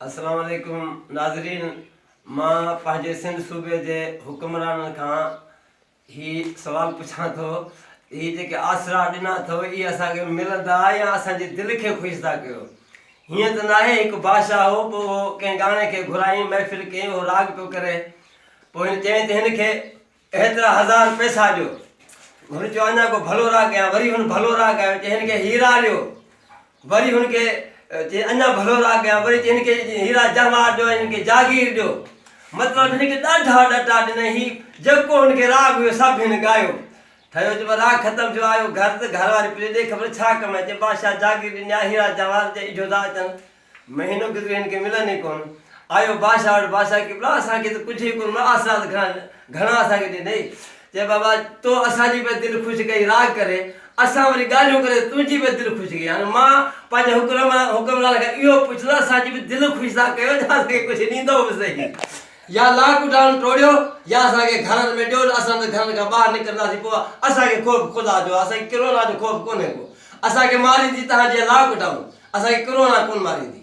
السلام عليڪم ناظرين مان پنهنجي سنڌ صوبي جي حڪمرانن کان هي سوال پڇان ٿو هي جيڪي آسرا ڏنا اٿو اهي اسان کي ملندا يا اسان جي دل کي خوش ٿا ڪيو هيئن ته ناهي هڪ بادشاهه هو پوء اهو ڪنهن ڳاڻي کي گهرايائين محفل ڪيائين اهو راڳ پيو ڪري پوء هن چيائين ته هن کي هيترا هزار پئسا ڏيو. هن چيو اڃا ڪو ڀلو راڳ ڳايان. وري هن ڀلو راڳ ڳايو. چي هن کي هيرا ڏيو. وري هن کي چي اڃا ڀلو راڳ ڳايان. وري چي هن کي هيرا جواهر ڏيو ۽ هن کي جاگير ڏيو. مطلب هن کي ڏاڍا ڏٽا ڏنائين. هي جيڪو هن کي راڳ هيو سڀ هن ڳايو. ٺهيو جي راڳ ختم ٿيو آيو گهر ته گهر واري پڇيو ڏي خبر ڇا ڪم آهي؟ چي بادشاهه جاگير ڏني آهي هيرا جواهر چي اجهو ٿا اچن. مهينو گذريو هن کي ملن ئي ڪونه. آيو بادشاهه وٽ، بادشاهه قبلا اسان کي ته ڪجهه ئي ڪونه مليو، آسرا ته گهڻا گهڻا اسان کي ڏنئي. چي بابا تو اسان جي به دل خوش ڪئي راڳ ڪري، اسان وري ڳالهيون ڪري تنهنجي به دل خوش ڪئي. هاڻي مان پنهنجي حڪمران کان اهو پڇندس اسان جي به دل خوش ٿا ڪيو يا اسان کي ڪجهه ڏيندؤ به سهي. يا لاڪ ڊائون ٽوڙيو يا اسان کي گهرن ۾ ڏيو نه اسان ته گهرن کان ٻاهر نڪرنداسين پوء اسان کي خوف خدا جو آهي اسان کي ڪرونا جو خوف ڪونهي ڪو. اسان کي ماريندي توهان جي لاڪ ڊائون. اسان کي ڪرونا ڪونه ماريندي.